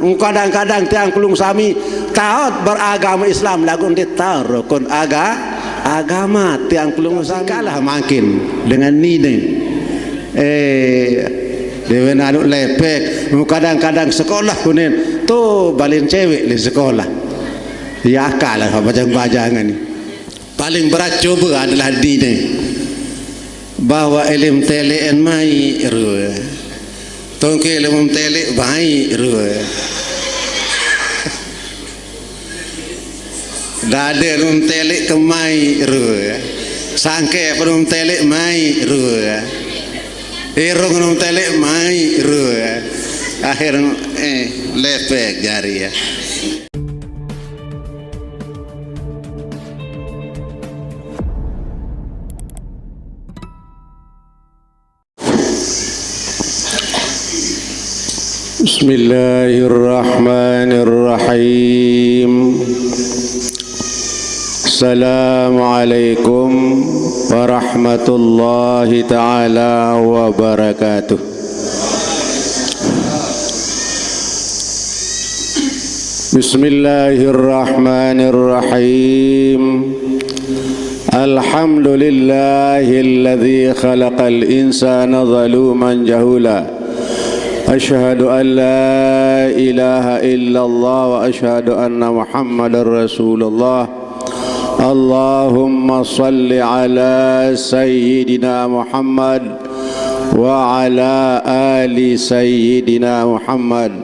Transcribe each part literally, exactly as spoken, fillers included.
Kadang-kadang tiang pelungguh sami taat beragama Islam, laguq ndeq tao rukun aga-, agama tiang pelungguh sami. Kalah mangkin dengan nine. Eh, dewe anuq lepek, kadang-kadang sekolah kunen, to balen cewek leq sekolah. Ya kalah bajang-bajangan. Paling berat coba adalah nine. Bahwa ilem teleqn maiq rue. Tongke ilem teleq maiq rue. Dade ilem teleq ke maiq rue. Sangke ilem teleq maiq rue. Irung ilem teleq maiq rue. Akhir, eh, lepek jari ya. Bismillahirrahmanirrahim. Assalamualaikum warahmatullahi taala wabarakatuh. Bismillahirrahmanirrahim. Alhamdulillahilladzi khalaqal insana zaluman jahula. Asyhadu an la ilaha illallah wa asyhadu anna Muhammadar Rasulullah. Allahumma salli ala Sayyidina Muhammad wa ala ali Sayyidina Muhammad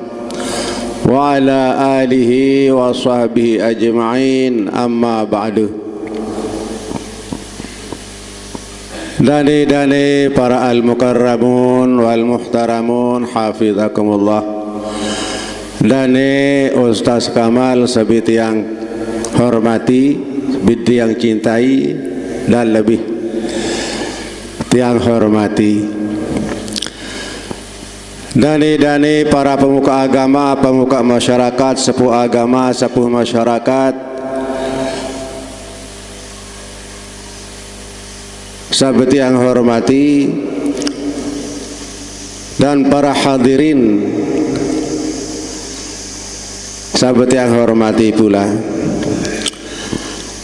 wa ala alihi wa sahbihi ajma'in, amma ba'du. Dane-dane para al-mukarramun wal muhtaramun, hafizakumullah. Dane Ustaz Kamal saq bitiang hormati, bitiang cintai, dan lebih tiang hormati. Dane-dane para pemuka agama, pemuka masyarakat, sepuh agama, sepuh masyarakat, saq betiang hormati, dan para hadirin saq betiang hormati pula.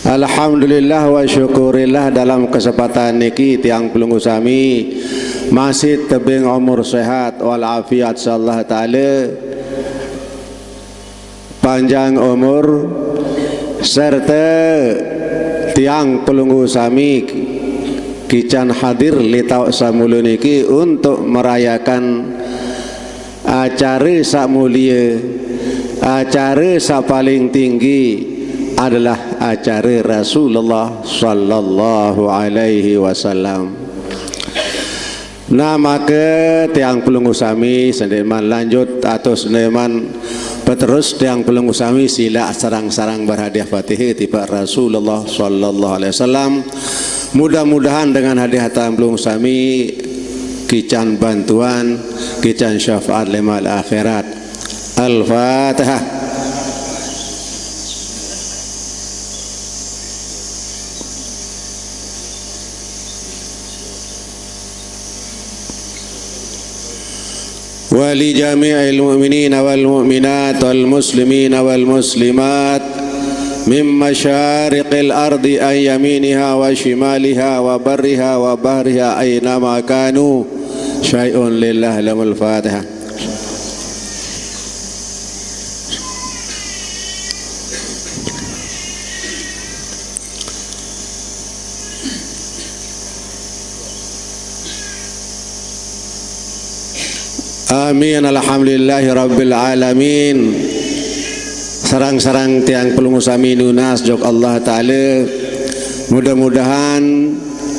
Alhamdulillah wa syukurillah, dalam kesempatan niki tiang pelungguh sami masih tebeng umur sehat wal afiat, insyaallah taala panjang umur, serte tiang pelungguh sami kican hadir leq taoq saq mulie niki untuk merayakan acare saq mulie, acare saq paling tinggi adalah acare Rasulullah sallallahu alaihi wasallam. Nah, make tiang pelungguh sami, sendeqman lanjut atau sendeqman beterus, tiang pelungguh sami silaq sareng-sareng berhadiah Fatihah tipaq Rasulullah sallallahu alaihi wasallam. Mudah-mudahan dengan hadiah tiang pelungguh sami kican bantuan, kican syafaat leman akhirat. Al-Fatihah. ولجميع المؤمنين والمؤمنات والمسلمين والمسلمات من مشارق الأرض عن يمينها وشمالها وبرها وبحرها أينما كانوا شيء لله لهم الفاتحة. Amin. Alhamdulillahi rabbil alamin. Sareng-sareng tiang pelungguh sami nunas jok Allah Taala. Mudah-mudahan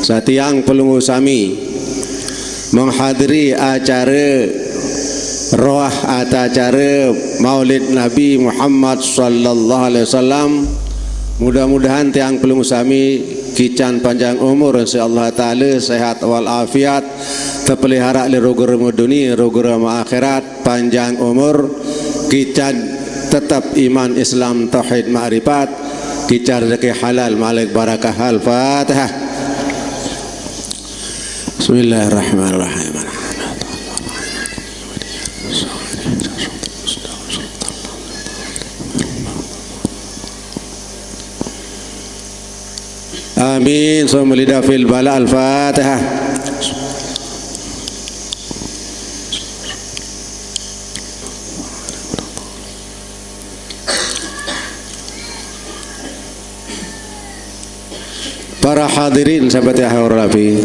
saq tiang pelungguh sami menghadiri acare roah atau acare Maulid Nabi Muhammad sallallahu alaihi wasallam. Mudah-mudahan tiang pelungguh sami kican panjang umur, insyaallah taala, sehat wal afiat, tepelihara leq roge-roge dunie, roge-roge akhirat, panjang umur, kican tetep iman, Islam, tauhid, makrifat, kican rezeki halal, malik barakah. Al-Fatihah. Bismillahirrahmanirrahim. Amin. Summa lidafil bala. Al-Fatihah. Para hadirin sahabat yang hormati,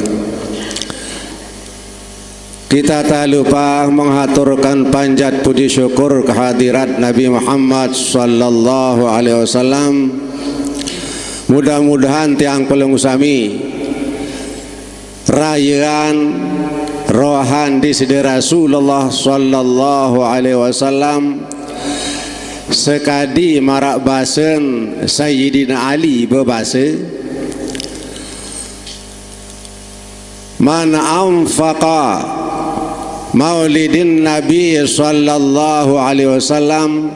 kita tak lupa menghaturkan panjat puji syukur kehadirat Nabi Muhammad sallallahu alaihi wasallam. Mudah-mudahan tiang pelungguh sami rayaan rohan di Sidi Rasulullah sallallahu alaihi wasallam sakadi marak basan Sayyidina Ali babasa, "Man anfaqa maulidin Nabi sallallahu alaihi wasallam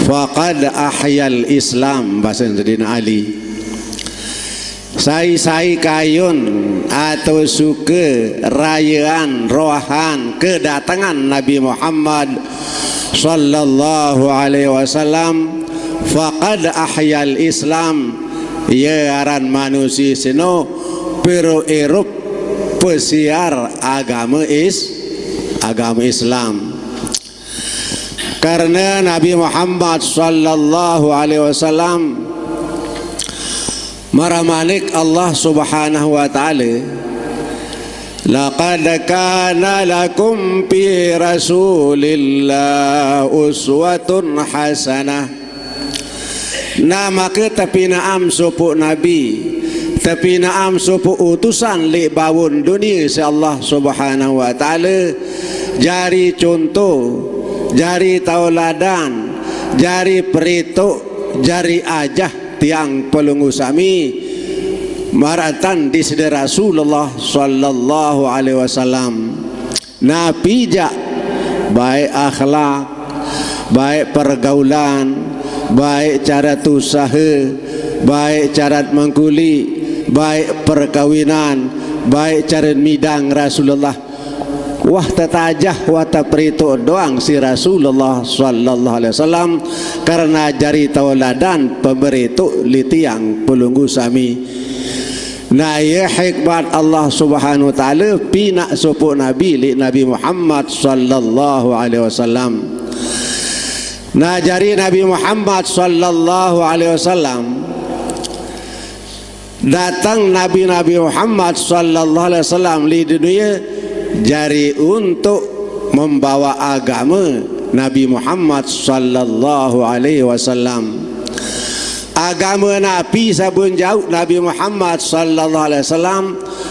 faqad ahyal Islam," basan Sayyidina Ali. Sai-sai kayun atau suka rayaan rohan kedatangan Nabi Muhammad sallallahu alaihi wasallam, faqad ahyal Islam, ia aran manusia sino piru irup pesiar agama is agama Islam. Karena Nabi Muhammad sallallahu alaihi wasallam maramanik Allah Subhanahu wa taala, "Laqad kana lakum fi Rasulillah uswatun hasanah." Nah, maka tapinaam supu Nabi, tapinaam supu utusan li bawun dunia si Allah Subhanahu wa taala, jari contoh, jari tauladan, jari perituk, jari ajah tiang pelungguh sami maratan di Sidi Rasulullah sallallahu alaihi wasallam. Napi ja, baik akhlak, baik pergaulan, baik cara usaha, baik cara mangkuli, baik perkawinan, baik cara midang Rasulullah. Wah tatajah, wah taperituk doang si Rasulullah sallallahu alaihi wasallam, karena jari tauladan pemerituk li tiang pelungguh sami. Nah, ia hikmat Allah Subhanahu wa taala pina supu Nabi li Nabi Muhammad sallallahu alaihi wasallam. Nah, jari Nabi Muhammad sallallahu alaihi wasallam datang, Nabi Nabi Muhammad sallallahu alaihi wasallam li dunia jari untuk membawa agama Nabi Muhammad sallallahu alaihi wasallam. Agama napi sabun jauh Nabi Muhammad sallallahu alaihi wasallam,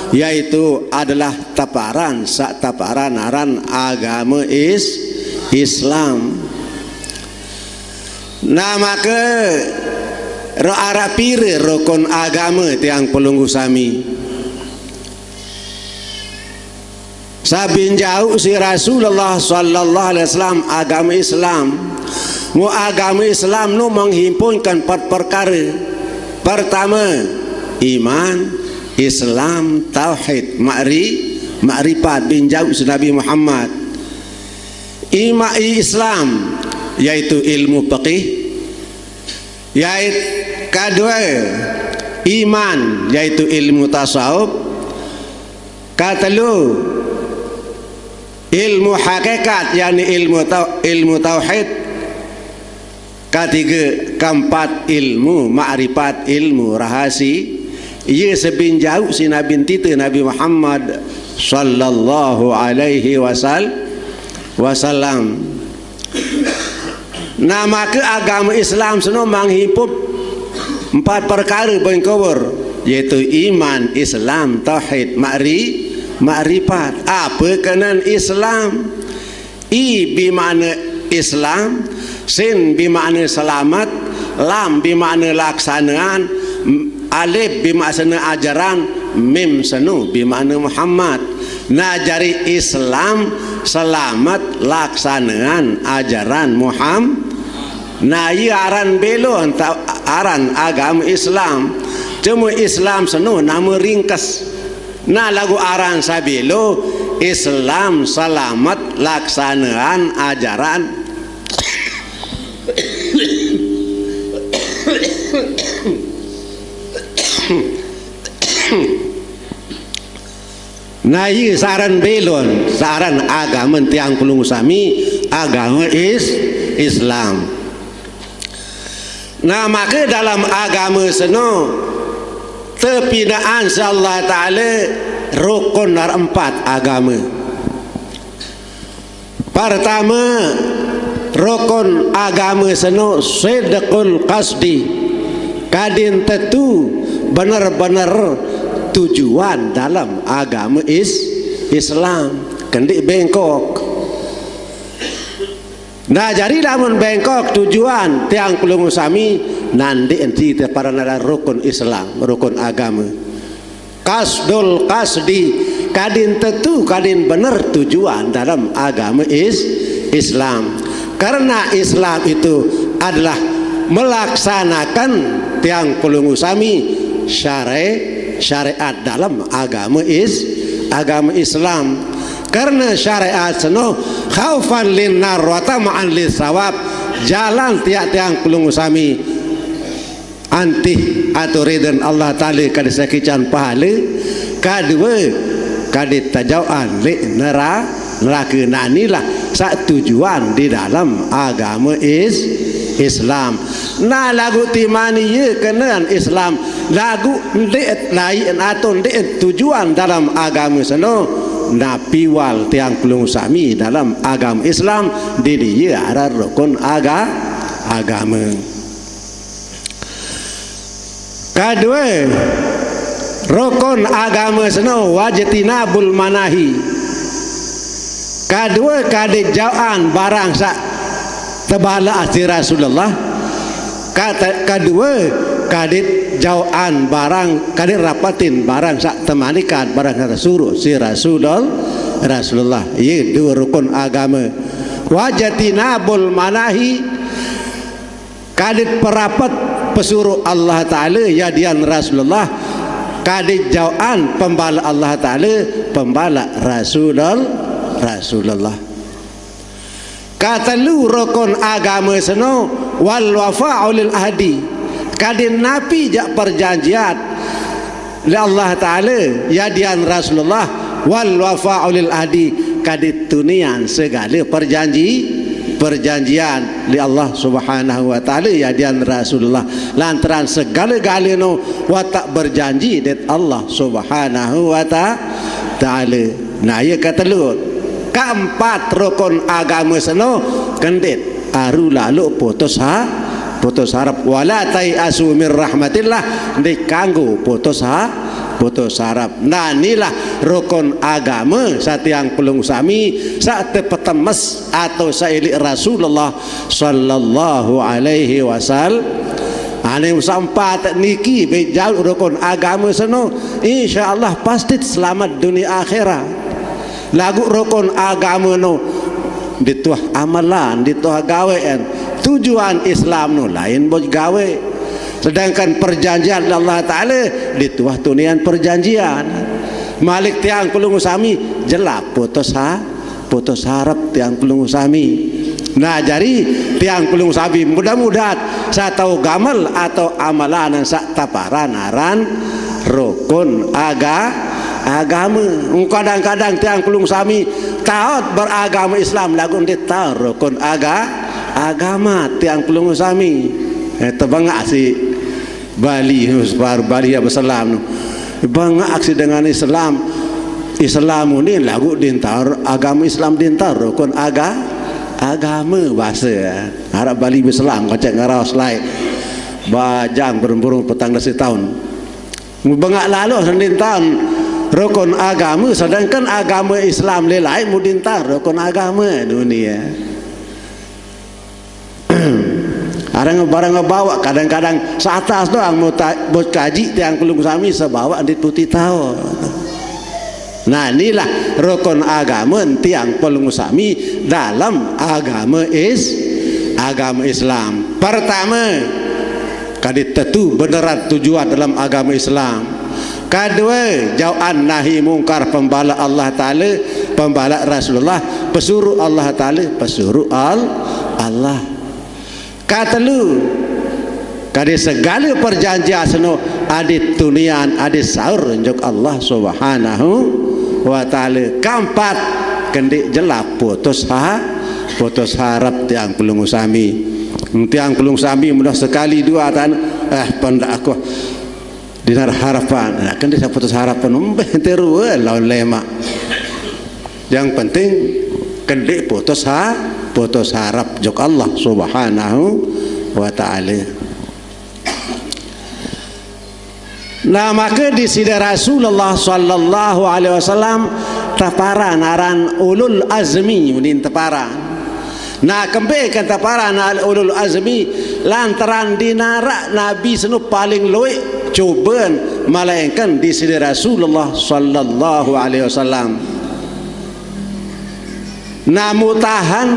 yaitu adalah taparan, sa taparan aran agama is Islam. Nah, maka ro ara pira rukun agama tiang pelungguh sami. Sabin jauh si Rasulullah sallallahu alaihi wasallam agama Islam. Mu agama Islam nu menghimpunkan empat perkara. Pertama, iman, Islam, tauhid, makri, makrifat bin jauh si Nabi Muhammad. Iman Islam, yaitu ilmu fikih, yaitu kedua, iman, yaitu ilmu tasawuf, Katelu, ilmu hakikat, yakni ilmu tau, ilmu tauhid. Katiga, keempat, ilmu makrifat, ilmu rahasi. Ia sebin jauh si Nabi tita Nabi Muhammad sallallahu alaihi wasal-, wasallam. Nah, maka agama Islam seno manghimpun empat perkara bengkowor, yaitu iman, Islam, tauhid, makri, makrifat. Apa kenen Islam? I bi makna Islam, sin bi makna selamat, lam bi makna laksanaan, m-, alif bi makna ajaran, mim seno bi makna Muhammad. Nah, jari Islam selamat laksanaan ajaran Muhammad. Nah, ia aran belo enta aran agama Islam. Cuma Islam seno nama ringkes. Nah, lagu aran sabelo Islam selamat laksanaan ajaran. Nah, ieu saran belon, saran agama tiang pelungguh sami, agama is Islam. Nah, maka dalam agama seno tepinaan si Allah Ta'ala rukun ar empat agama. Pertama, rukun agama seno sidqul qasdi, kadin tetu bener-bener tujuan dalam agama is Islam, kendi bengkok. Nah, jadi lamun bengkok tujuan tiang pelungguh sami, nandi enti te para nada rukun Islam, rukun agama. Qasdul qasdi, kadin tetu, kadin bener tujuan dalam agama is Islam. Karena Islam itu adalah melaksanakan tiang pelungguh sami syare syariat dalam agama is agama Islam. Karena syariat seno khaufan linnar wa tama'an lissawab, jalan tiak tiang pelungguh sami antih atau ridhan Allah Ta'ala kadi sakican pahala, kadua kadi tajauan lek nera neraka. Nah, inilah sak tujuan di dalam agama is Islam. Nah, lagu timani ye kenan Islam, lagu ndik lain atau ndik tujuan dalam agama seno, nah, piwal tiang pelungguh sami dalam agama Islam, dini ye aran rukun aga agama. Kadua, rukun agama seno wajtinabul manahi. Kadua, kadi jauan barang sak tebala si Rasulullah. Kata, kadua, kadi jauan barang, kadi rapatin barang sak temanikan, barang sak suruh si Rasulul Rasulullah. Ye dua rukun agama. Wajtinabul manahi, kadit perapet pesuruh Allah Ta'ala yadian Rasulullah, kadit jauan pembala Allah Ta'ala, pembala Rasulul Rasulullah. Katelu rukun agama seno wal wafa'u lil ahdi, kadit napi jak perjanjian li Allah Ta'ala yadian Rasulullah, wal wafa'u lil ahdi, kadit tunian segala perjanji perjanjian li Allah Subhanahu wa Ta'ala yadian Rasulullah, lantaran segala-galano watak berjanji det Allah Subhanahu wa Ta- Ta'ala. Nah, ye katelu. Kaempat rukun agama seno kendit aru lalu putus ha putus harap. Wala tai asu mir rahmatillah, ndik kanggo putus ha putus harap. Nah, inilah rukun agama satiang pelungguh sami sak tepetemes atau sailik Rasulullah sallallahu alaihi wasallam. Ane usampat niki bejauh rukun agama seno, insya Allah pasti selamat dunia akhirat. Lagu rukun agama no dituah amalan, dituah gawean. Tujuan Islam no lain boj gawe. Sedangkan perjanjian Allah Ta'ala dituah tunian perjanjian. Malik tiang pelungguh sami jelap putus ha putus harap tiang pelungguh sami. Nah, jadi tiang pelungguh sami mudah-mudahan satau gamal atau amalan sak taparan aran rukun aga agama. Kadang-kadang tiang pelungguh sami taat beragama Islam lagu ndik taat rukun aga agama tiang pelungguh sami. Eh, tebengak si Bali, sebar Bali ya beselam. Bengak si dengan Islam. Islam ni lagu dintar agama Islam dintar rukun aga agama bahasa. Arab Bali beselam kocak ngaraos lai. Bajang beremburung petang dasi tahun. Bengak lalu sendintan rukun agama, sedangkan agama Islam lelai mudintan rukun agama dunia. Arang barang bawa kadang-kadang seatas doang mau ta- mau kaji tiang pelungguh sami sebawa di putih tahu. Nah, inilah rukun agama tiang pelungguh sami dalam agama is agama Islam. Pertama, kadit tetu beneran tujuan dalam agama Islam. Kadua, jauhan nahi mungkar pembala Allah Ta'ala, pembala Rasulullah, pesuruh Allah Ta'ala, pesuruh al Allah. Katelu, kadi segala perjanjian seno adit tunian adit saur njuk Allah Subhanahu wa taala. Kampat, kendik jelap putus ha, putus harap tiang pelungguh sami. Tiang pelungguh sami mudah sekali dua tan, eh, pendak aku dinar harapan. Nah, kendik sa putus harapan, umbeh teru, eh, lawan lemak. Yang penting kendik putus ha, putus harap jok Allah Subhanahu wa taala. Nah, maka di sida Rasulullah sallallahu alaihi wasallam tepara naran ulul azmi, unin tepara. Nah, kembe kan tepara naran ulul azmi, lantaran dinarak Nabi seno paling luik coban, melainkan di sida Rasulullah sallallahu alaihi wasallam. Namu tahan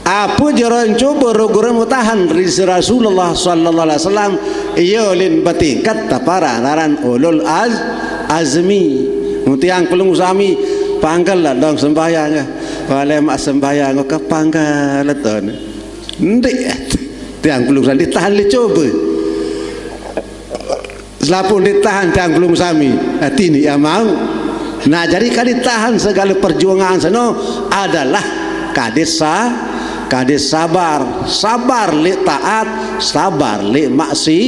apa jeran coba rogora mutahan ri Rasulullah sallallahu alaihi wasallam, ia ulin betingkat tepara naran ulul az, azmi. Tiang pelungguh sami, panggal lah dong sembahyang. Wale mak sembahyang ke panggal ton. Ndik, tiang pelungguh sami tahan le coba. Selapuh ditahan tiang pelungguh sami, hati ni ia mau. Nah, jadi kadi tahan segala perjuangan seno adalah kadi sa, kadi sabar, sabar le taat, sabar le maksi,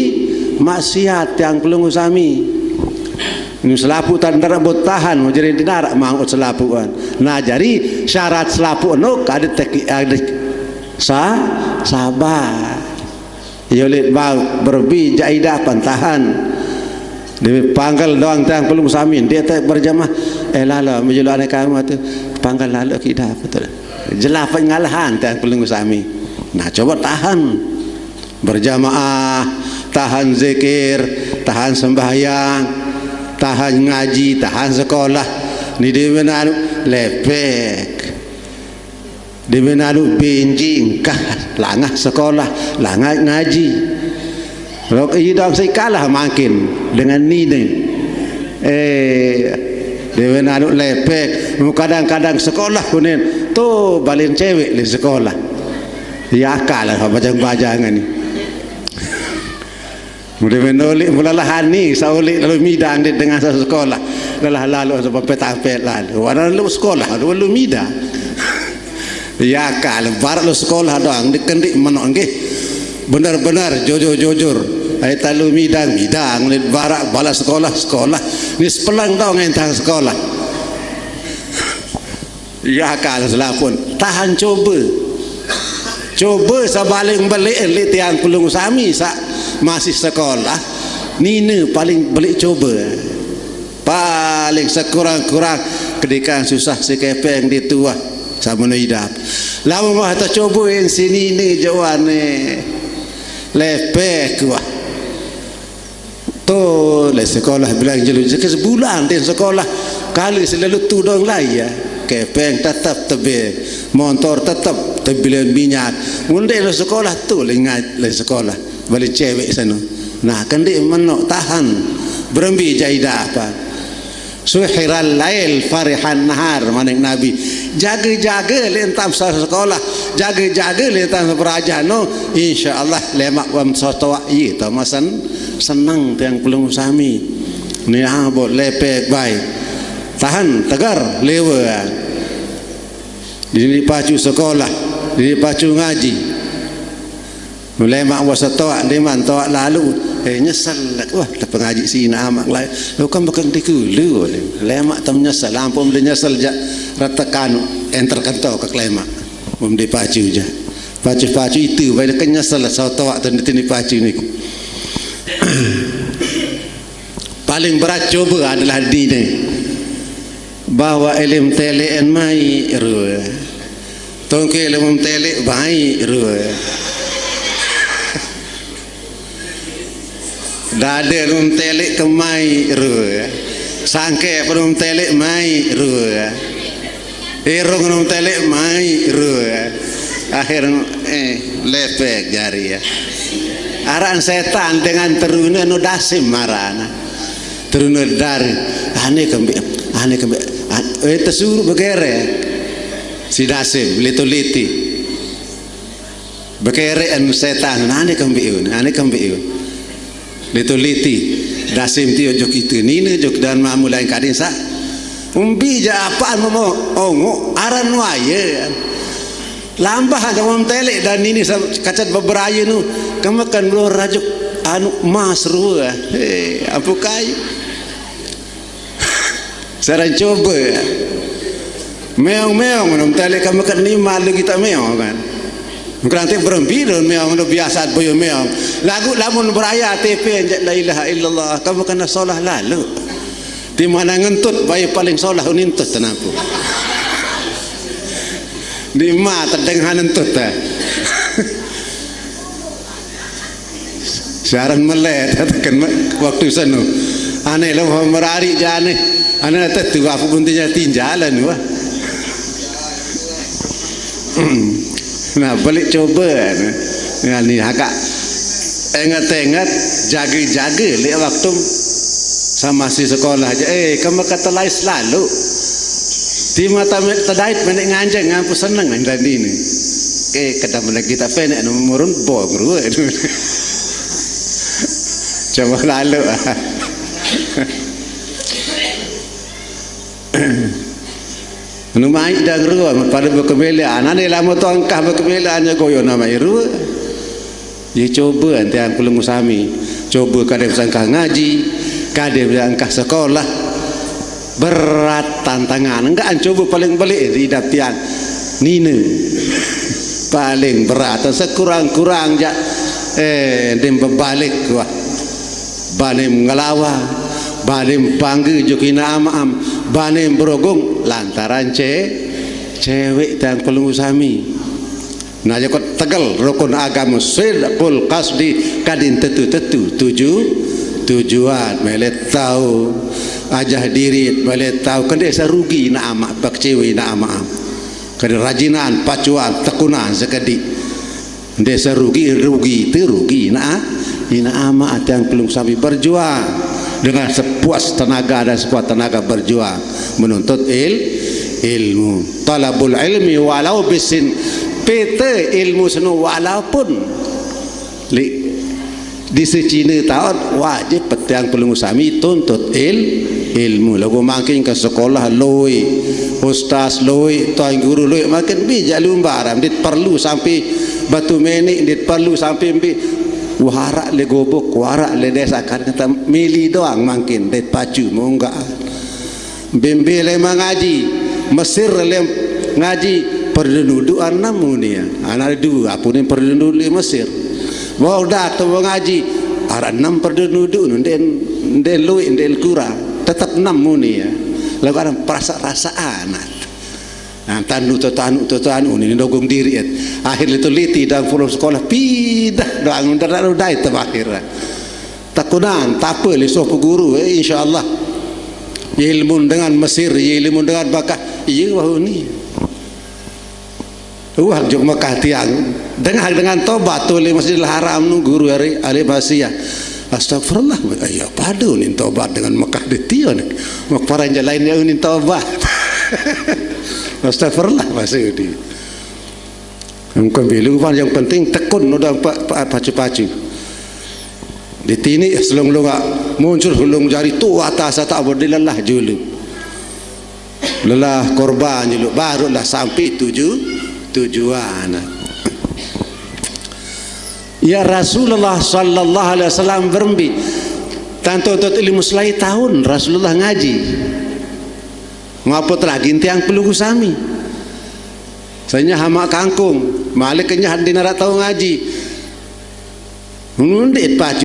maksiat tiang pelungguh sami. Ni selapuh tan dara buat tahan, jadi dinarak mau selapuh kan. Nah, jadi syarat selapuh no kadi teki, kadi sa, sabar. Yolit bau berbi jaidah pantahan. Demi panggal doang tiang pelungguh sami, dia tak berjamaah. Eh, lala, menjulu anak kamu tu. Panggal lalu kita apa tu? Jelah pengalahan tiang pelungguh sami. Nah, coba tahan. Berjamaah, tahan zikir, tahan sembahyang, tahan ngaji, tahan sekolah. Ni dia mana anu? Lepek. Dia menanu benjing kah, langah sekolah, langah ngaji. Rok idang si kalah makin dengan nini. Eh, dia menanu lepek, kadang-kadang sekolah kunin tu balin cewek di sekolah. Ya kalah bajang-bajangan ni. Mudah menolik mulalah ani saulik lalu midang di dengan sa sekolah. Lalah lalu sa petampet lalu. Wana lalu sekolah lalu, lalu midang. Ya kal barat lalu sekolah doang dikendik menok nggih. Benar-benar jujur-jujur. Ai talu midang, midang ni barak bala sekolah, sekolah. Ni sepelang doang entah sekolah. Ya kal selapun. Tahan coba. Coba sabaling belik elit tiang pelung sami sak masih sekolah. Nina paling belik coba. Paling sekurang-kurang kedikan susah si kepeng di tuah sama no idap. Lama mah tak coba en si nina jawane. Lepek kuah. Tu le sekolah bilang jelu je ke sebulan dia sekolah. Kali selalu tu dong lai ya. Kepeng tetap tebe. Motor tetap tebilan minyak. Munde le sekolah tu le ngai le sekolah. Balik cewek sana. Nah, kendi menok tahan. Berembi jaida apa? Suhiral lail farihan nahar maning Nabi. Jaga-jaga le entam sa sekolah. Jaga-jaga le entam sa beraja no. Insya Allah lemak wam sotoa ye tamasan. Senang tiang pelung sami. Ni abot lepek bai. Tahan tegar lewa. Dini pacu sekolah, dini pacu ngaji. Lemak wasa toak diman toak lalu. Eh, nyesel. Wah, tak pengaji sina amak lai. Lu kan bukan dikulu. Lemak tam nyesel. Ampun dia nyesel jak ratakan enter kentau ke lemak. Mum dipacu ja. Pacu-pacu itu baik kenyesal lah sautoak tu tini pacu ni. Paling berat coba adalah dini. Bahwa ilim tele en mai ru. Tongke ilim tele mai ru. Dade rum telik kemai ru. Sangke rum telik mai ru. Irung rum telik mai ru. Akhir eh lepek jari ya. Aran setan dengan teruna nu dasim marana. Teruna dari ane kembe ane kembe eh tersuru begere. Si dasim litu liti. Bekere anu setan, nane kembiun, nane kembiun. Litu liti, dasim tio jok itu, nina jok dan mamu lain kadin sa. Umbi ja apaan mau ongo aran waye. Lambah ada mau telek dan ini sa-, kacat beberaya nu. Kamakan belum rajuk anu emas rua. Hei, ampukai. Saran coba. Meong-meong, minum tali kamu kan ni malu kita meong kan. Kerang tek berembi dun meong, dun biasa boyo meong. Lagu lamun beraya T P anjak la ilaha illallah, kamu kena solah lalu. Di mana ngentut, bayi paling solah unintut tenapu. Di ma tedeng hanentut, eh. Siaran melet, katakan me-, waktu sanu. Aneh lah, merari je aneh. Aneh lah, tu apa pun tinja-tinjalan, wah. Nah, balik coba. Nah, ni haka. Ingat-ingat, jaga-jaga, lihat waktu sama si sekolah aja. Eh, kamu kata lain selalu. Di mata me-, tadait menek nganjeng, ngampu seneng, dan ini. Eh, kadang mana kita penek, nomor bom, rua. Coba lalu. Nu mai dang rua, pada berkemelian. Ane lama tu angkah berkemelian, nya goyo nama rua. Ya, coba ente yang pelung sami. Coba kadang sangkah ngaji, kadang sangkah sekolah. Berat tantangan. Enggak, coba paling belik di daptian. Nina. Paling berat. Sekurang-kurang ja. Eh, dem berbalik, wah. Banem ngelawa, banem bangga jukina amaam, banem berogung lantaran ce-, cewek tang pelung sami. Nah, joko tegel rukun agama, sidqul qasdi, kadin tetu-tetu tuju-, tujuan, melet tahu, ajah dirit, melet tahu, kende sarugi na ama, bak cewek na amaam. Kende rajinan, pacuan, tekunan, sekedi. Desa rugi, rugi itu rugi. Nah, ina ama ati yang pelung sami berjuang dengan sepuas tenaga dan sekuat tenaga berjuang menuntut il-, ilmu. Talabul ilmi walau bisin. Pete ilmu senu walaupun li, di secina taon wajib petiang pelung sami tuntut il-, ilmu. Lagu mangkin ke sekolah loi, ustaz loi, tuan guru loi, makin bijak lumbar, dit perlu sampai batu menik, dit perlu sampai mbi warak le gobok, warak le desa, kan kata mili doang mangkin, dit pacu munggah. Bimbi le mengaji, Mesir le ngaji, perdenuduan namu ni ya. Anak dua, apa ni perdenudu le Mesir. Mau datang mengaji, arah enam perdenudu, nden, nden lui, nden kurang. Tetap enam muni ya. Lagu ada perasa-rasaan. Nah, tanu tu tanu tu tanu ni dogung diri, eh. Akhir itu liti dan pulau sekolah pindah doang, ndak ada dai terakhir. Takunan, tapa li soh guru, eh, insya Allah. Ilmu dengan Mesir, ilmu dengan Makkah, iya wahuni. Wah, juk Makkah tiang. Dengan, dengan tobat tu li Masjidil Haram nu guru hari ahli Malaysia. Astagfirullah, ya padu ni tobat dengan Makkah di tio ni. Mak parang jalan dia ni tobat. Astagfirullah, maksud dia. Engkau bilu pan yang penting tekun udah pa-, pa-, pacu-pacu. Di tini selung-lunga muncul hulung jari tu atas tak berdilalah julu. Lelah korban julu, barulah sampai tuju-, tujuan. Ya Rasulullah sallallahu alaihi wasallam berembi. Tantu tot ilmu selai tahun Rasulullah ngaji. Ngapot lagi tiang pelunggu sami. Sanya hamak kangkung, malik kenyah di narak tahu ngaji. Ngundik pacu